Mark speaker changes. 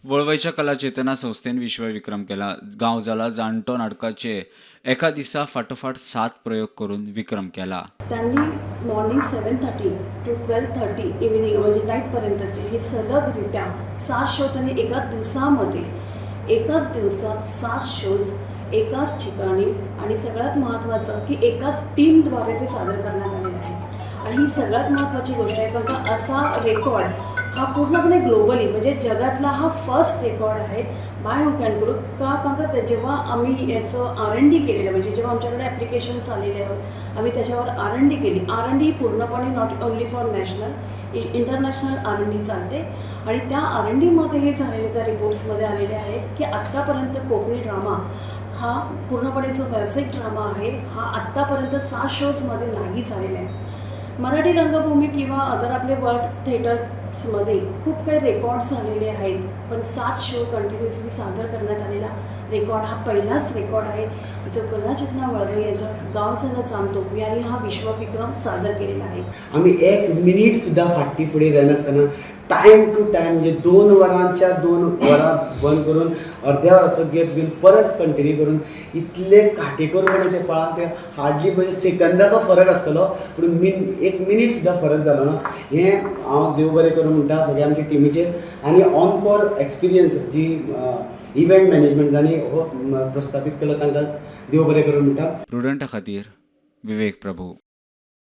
Speaker 1: वळवयच्या कला चेतना संस्थेन विश्वविक्रम केला. गांव जाला जाणटो नाटकाचे एका दिसा फाटोफाट 7 प्रयोग करून विक्रम केला.
Speaker 2: त्यांनी morning 7:30 to 12:30 evening म्हणजे नाईटपर्यंतचे हे सलगरित्या 7 शो त्यांनी एका दिवसामध्ये, एकाच दिवसात 7 शोज एकाच ठिकाणी आणि सगळ्यात महत्त्वाचं की एकाच टीमद्वारे ते सादर करण्यात आलेले आहे. आणि ही सगळ्यात महत्त्वाची गोष्ट आहे, कारण का असा रेकॉर्ड हा पूर्णपणे ग्लोबली म्हणजे जगातला हा फर्स्ट रेकॉर्ड आहे बाय हुक अँड क्रुक. का? कारण का जेव्हा आम्ही याचं R&D केलेलं, म्हणजे जेव्हा आमच्याकडे ॲप्लिकेशन्स आलेले आहोत, आम्ही त्याच्यावर R&D केली. R&D पूर्णपणे not only for national, international R&D चालते. आणि त्या R&Dमध्ये हे झालेले, त्या रिपोर्ट्समध्ये आलेले आहे की आत्तापर्यंत कोकणी ड्रामा हा पूर्णपणे जो व्यावसायिक ड्रामा आहे हा आत्तापर्यंत 7 शोजमध्ये नाही झालेला आहे. मराठी रंगभूमी किंवा अदर आपले वर्ल्ड थिएटर्समध्ये खूप काही रेकॉर्ड झालेले आहेत, पण 7 शो कंटिन्युअसली सादर करण्यात आलेला रेकॉर्ड हा पहिलाच रेकॉर्ड आहे, जो कलाचेतना वळवई यांच्या गांव झाला जाणतो यांनी हा विश्वविक्रम सादर केलेला आहे.
Speaker 3: आमी एक मिनीट सुद्दां फाटी फुडें जायनासतना टायम टू टायम, म्हणजे 2 वरांच्या 2 वरां बंद करून अर्द्या वराचो गॅप घेवन परत कंटिन्यू करून इतले काटेकोरपणे ते पळा, ते हार्डली म्हणजे सेकंदाचो फरक आसतलो, पूण एक मिनीट सुद्दां फरक जालो ना. हें हांव देव बरें करूं म्हणटा सगळ्या आमच्या टिमीचेर. आनी ऑनकोर एक्सपिरियन्स जी इव्हेंट मॅनेजमेंट जांणी हो प्रस्थापीत केलो तांकां देव बरें करूं म्हणटा.
Speaker 1: प्रुडंटा खातीर विवेक प्रभू.